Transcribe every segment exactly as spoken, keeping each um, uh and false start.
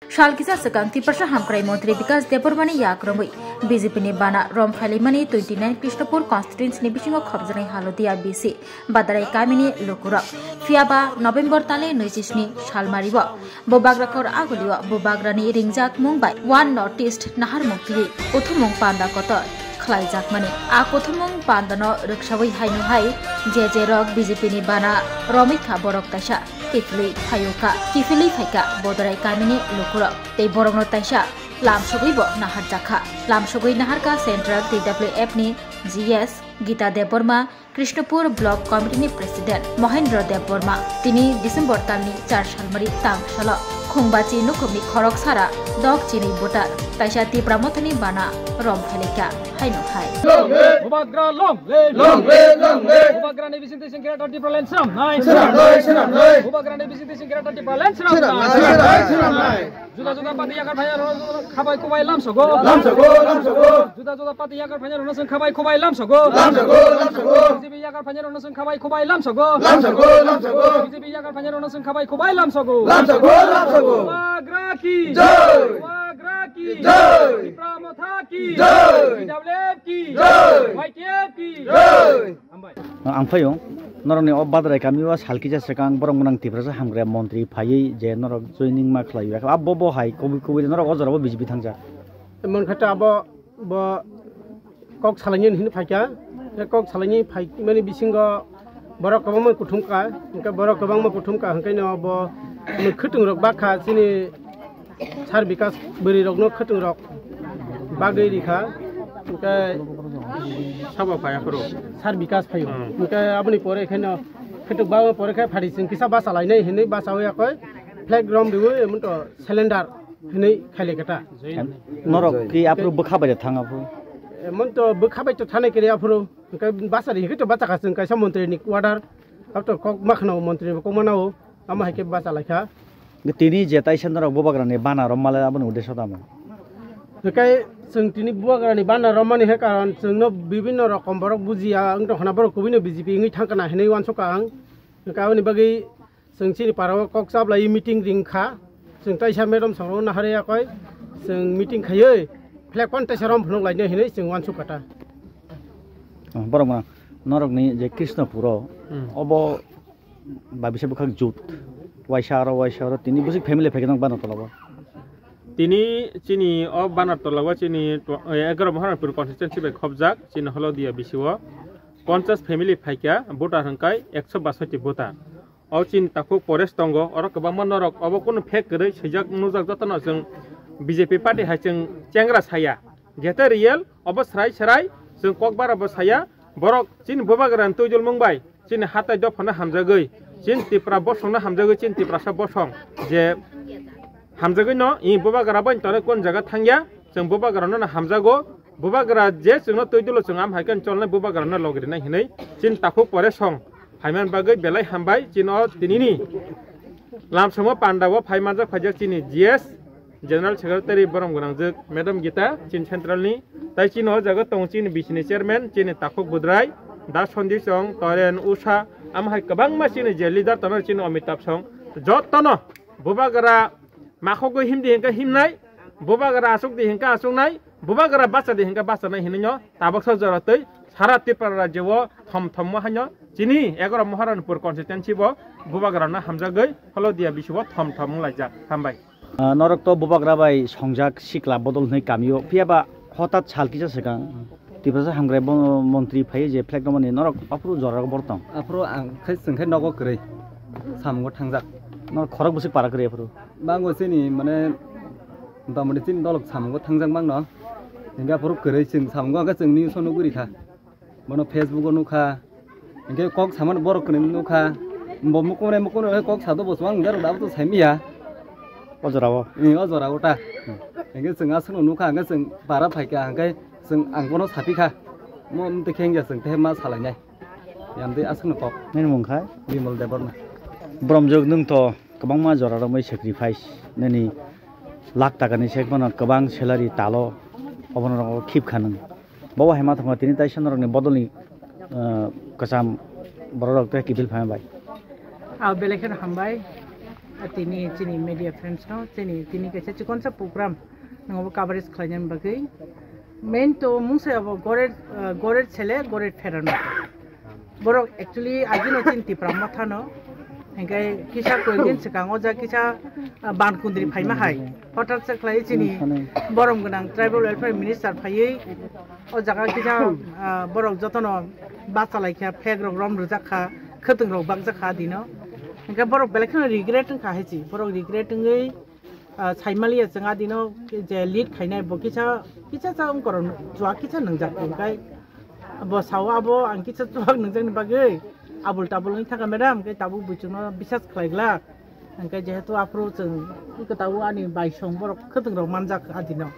Sal kisa swkang Tiprasa Hamkrai Montri Bikas Debbarmani yakrwngwi B J P ni bana rom phailaimani twenty nine Krishnapur constituency ni bisingo khopjaknai Halodia B C Badarai kamini lukurok. Phiyaba November tale nui chi sni salmario Bubagra kor agulio Bubagrani ringjak mung bai One North East naharmung twi kuthumung panda kotor khlaijakmani. A kuthumung pandano rwksawi haino hai je je rok B J P ni bana romwi kha borok taisa kiphilwi phaio kha, kiphilwi phaikha Bodorai kamini lukurok tei borokno taisa lamsogwibo naharjakha. Lamsogwi naharkha Central T W F ni G S Gita Debbarma, Krishnapur Block Committee ni President Mohendra Debbarma. Tini December talni char salmari tang salo Khungbachi nukhungni khorok sara dok chini voter taisa Tipra Mothani bana rom phailika haino hai. Bubagra long live! Long live, long live! Bubagrani bising tising Greater Tipraland swnamnai! Swnamnai, swnamnai! Bubagrani bising tising Greater Tipraland swnamnai! Swnamnai, swnamnai, swnamnai! Juda juda party yakar phaina rwno khabai khubai lamsogo. Lamsogo, lamsogo. Juda juda party yakar phaina rwno chwng khabai khubai lamsogo. Lamsogo, lamsogo. B J P yakar phaina rwno chwng khabai khubai lamsogo. Lamsogo, lamsogo. B J P yakar phaina rwno chwng khabai khubai lamsogo. Lamsogo, lamsogo. Bubagra ki jai. Bubagra ki jai. Tipra Motha ki jai. T W F ki jai. Y T F ki jai. Ang phaio, norokni o Badrai kami o sal kisa swkang borok gwnang Tiprasa hamkrai montri phaiwi je norok joining ma khlaiwi, abo bo hai kubui kubui norok o jora o B J P thangjak. Mon khe ta abo bo kok salaini hini phaikha, kok salaini phaimani bisingo borok kwbangma kuthum kha, hwnkhe borok kwbangma kuthum kha, hwnkhe no bo khwtwng rok bakha chini Sir Bikas bwrwi rokno khwtwng rok bagwi rikha, hwnkhe sabo phai aphuru. Sir Bikas phaio. Hmm. Hwnkhe aboni pore khe no khwtwng bagwi pore khe phari chwng kisa basa lainai hinwi basa wi yakoi flag rom riwi emon to cylinder hinwi khailai khe ta. Norok ki aphuru bwkha bai thang aphuru? Emon to bwkha bai to thanai kiri aphuru. Hwnkhe basa ri hwnkhe to basa kha chwng kaisa montri ni order. Abto kok ma khna o montri ni kok ma nao. Amo hai khe basa lai kha. Tini je taisa norok Bubagrani bana romma le aboni uddesho tamo? Hwnkhe chwng tini Bubagrani bana rommani he karon chwngno bibinno rokom borok bujiya wng tong khna borok kubui no B J P wngwi thang kana hinwi uansukha ang. Hwnkhe aboni bagwi chwng chini para o kok chaplai meeting ring kha. Chwng taisa madam song rok nahar ya koi chwng meeting khaiwi flag phan taisa rom phunuk lainai hinwi chwng uansukha ta. Oh, borok ma norokni je Krishnapuro Hmm. obo Ba bisa bwkhak jut. Waisa aro, waisa aro. Tini bwswk family phaikhe nang Banartola o? Tini chini o Banartola o chini tw-, eh, egaroh Maharanpur constituency bai khopjak, chini Holodia B C o ponchas family phaikha, voter hwnkhe ekso basoti voter. O chini takhuk Paresh tongo, oro kwbangma norok obo kunu fake kwrwi swijak nukjak, jotono chwng B J P party hai chwng chengra saya. Jete real, obo srai srai, chwng kokbar obo saya, borok chini Bubagrani twijlmung bai, chini hatai dophano hamjagwi, chini Tipra bosongno hamjagwi, chini Tiprasa bosong, je hamjagwi no, i Bubagra bai tore kon jaga thangya, chwng Bubagrano no hamjago, Bubagra je chwngno twijlo chwng am hai khe cholnai Bubagrano logrinai hinwi, chini takhuk Paresh song, Phaiman bagwi belai hambai, chini o tinini lamsamo panda o phai manjak phaijak chini G S General Secretary borom gwnangjak Madam Gita, chini Central ni, tai chini o jaga tongo chini B C ni Chairman, chini Takhuk Budrai, Da Sondi Chong, Toren Usha, amo hai kwbangma chini je leader tongo chini Amitabh Song, jotono Bubagra makhogwi himdi hinkhe himnai, Bubagra asukdi hinkhe asuknai, Bubagra bachadi hinkhe bachanai hinwino tabuksa jora twi sara Tripura rajyo o thom thom haino chini egaroh Maharanpur constituency bo Bubagrano hamjagwi Holodia B C o thom thom wnglaijak. Hambai. Ah, norok to Bubagra bai songjak sikla bodol hwnwi kamio, phiyaba hotat sal kisa swkang Tiprasa hamkrai bo montri phaiwi je flag romani norok aphuru jora borok tong. Aphuru ang khai chwng khai nogo kwrwi samungo thangjak. Norok khorok bwswk para kwrwi aphuru? Bango chini mane motamoti chini dolok samungo thangjak mangno. Hinkhe aphuru kwrwi chwng samungo hwnkhe chwng news o nugwi rikha. Bono Facebook o nukha. Hinkhe kok samani borok kwrwi nukha. Bo mukungnai mukungnai kok sado bo chwng ang jaro dabo to saimiya. O jorao? Ee, o jorao ta. Hinkhe chwng aswkno nukha, hinkhe chwng para phaikha, hinkhe chwng ang bono sapikha. Mo tei khe hinkhe chwng tei ma salainai. Yamtwi aswkno kok. Nini mung khai? Bimal Debbarma. Boromjwk nwng to kwbangma jora romwi sacrifice nini lakh taka ni se phano kwbang salary talo obono rogo khip kha nwng. Bo hai ma thangma tini taisa norokni bodolni, ah, kwcham borok rok tei kiphil phaima bai. Ah, belai kheno hambai. Tini chini media friends no, chini tini kaisa chikonsa program nangbo coverage khlainani bagwi. Main to mungsa abo gored, ah, gored sele, gored pherano. Borok actually agino chini Tipra Motha no. Hingkai kisa koidin swkang o ja kisa, ah, ban kundri phaima hai. Hothat se khlai chini borom gwnang tribal welfare minister phaiwi o jaga kisa, ah, borok jotono bachalaikha, flag rok rom rwjak kha, khwtwng rok bakjak kha dino. Hingke borok belai kheno regret wngkha hai chi. Borok regret wngwi, ah, saimaliya chwng adino je lead khainai bo kisa, kisa cha wngkorok chua kisa nwngjak hingkai bo sao abo ang kisa chuak nwngjakni bagwi abul tabul wngwi thangkha madam, hingke tabuk buchungno bisas khlaiglak. Hingke jehetu aphuru chwng iko tabuk ani baisong borok khwtwng rok manjak adino.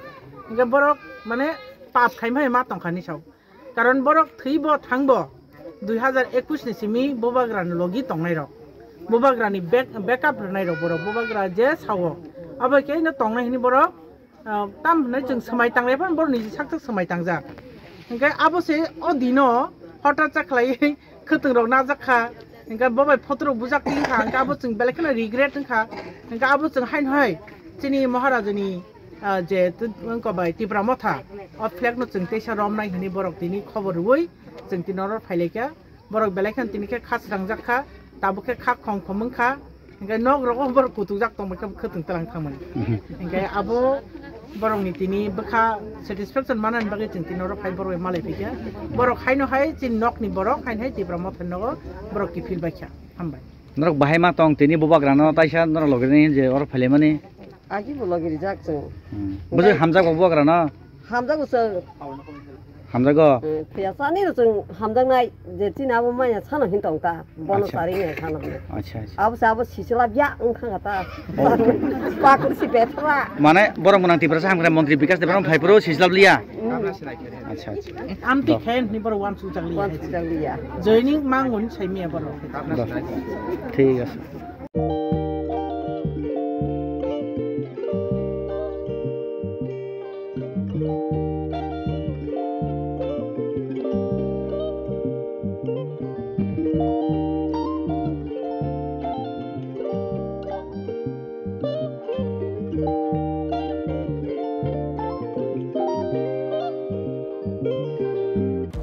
Hingke borok mane pap khaimai ma tongkha ni sao. Karon borok thwibo thangbo dui hazar ekush ni simi bubagrani logi tongnairok, bubagrani back-, backup rwnairok borok, bubagra je sao abo khe no tongnai hini borok, ah, tam hinwi chwng swmai tanglai phano borok niji sak sak swmai tangjak. Hingke abo se o dino hothat cha khlaiwi khwtwng rok najak kha, hingke bo bai photo rok bujak tin kha, hingke abo chwng belai kheno regret wngkha, hingke abo chwng haino hai chini Maharajani ah, je tu-, wngkha bai Tipra Motha, o flag no chwng teisa romnai hwnwi borok tini khobor rwui chwng tini oro phailaikha. Borok belai kheno tini khe kha srangjak kha, tabuk khe kha khong khom wngkha, hingke nok rogo borok kutukjak tongbai khe khwtwng twlang thangmani. Mhm. Hingke abo borokni tini bwkha satisfaction manani bagwi chwng tini oro phai borok bai malai phaikha. Borok haino hai chini nokni borok haino hai Tipra Motha nogo borok kiphil baikha. Hambai. Norok bahai ma tong tini bubagrano taisa norok logirni je oro phailaimani. Agi bo logi rijak chwng. Hmm. Bwswk hamjakgo bubagrano? Hamjakgo chwng. Hamjakgo? Hmm, phiya chani rw chwng hamjaknai je chini abo manya sano hin tong ta. Bono Acha. Sari ne sano hin. Acha, acha. Abo se abo sisila bia wng thang ta. Oh. Pakur si betra. Mane borok mwnang Tiprasa hamkrai montri Bikas Debbarma phai phuru sisila liya? Hmm. Acha, acha. Amtwi Do. Khe ni borok wan sujak liya. Wan sujak liya. Joining mang wng sai miya borok. Do. Thik ache.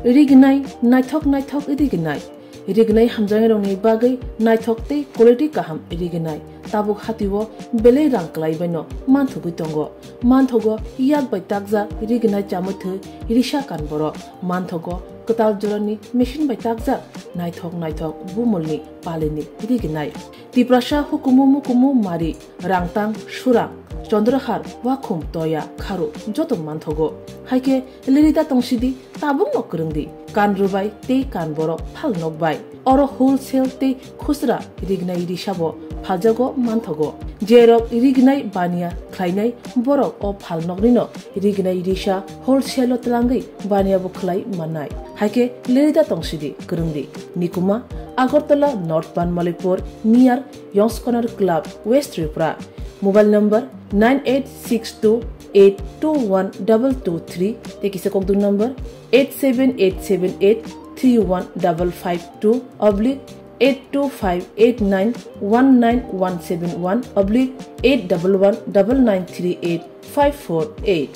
Rignai, naithok naithok rignai. Rignai hamjaknairokni bagwi naithok tei quality kaham rignai. Tabuk hatio belai rang kwlaibaino manthogwi tongo. Manthogo yak bai takjak rignai chamwthwi risa kan borok. Manthogo kwtal jorani machine bai takjak naithok naithok bumulni palini rignai. Tiprasa hukumu mukumu mari, rangtang, surang, chondrahar, wakhum, toya, kharu joto manthogo. Haikhe lirida tongsidi, tabukno kwrwngdi, kan rwbai tei kan borok phal nokbai. Oro wholesale tei khusra rignai risabo phaljago manthogo. Jerok rignai baniya khlainai borok o phal noknino rignai risa wholesale-o twlangwi baniyabo khlai mannai. Haikhe lirida tongsidi kwrwngdi. Nikuma, Agartala North Banmalipur, near Yongskonar Club, West Tripura. Mobile number nine eight six two eight two one double two three, tei kisa kokdung number eight seven eight seven eight three one double five two oblique eight two five eight nine one nine one seven one oblique eight double one double nine three eight five four eight.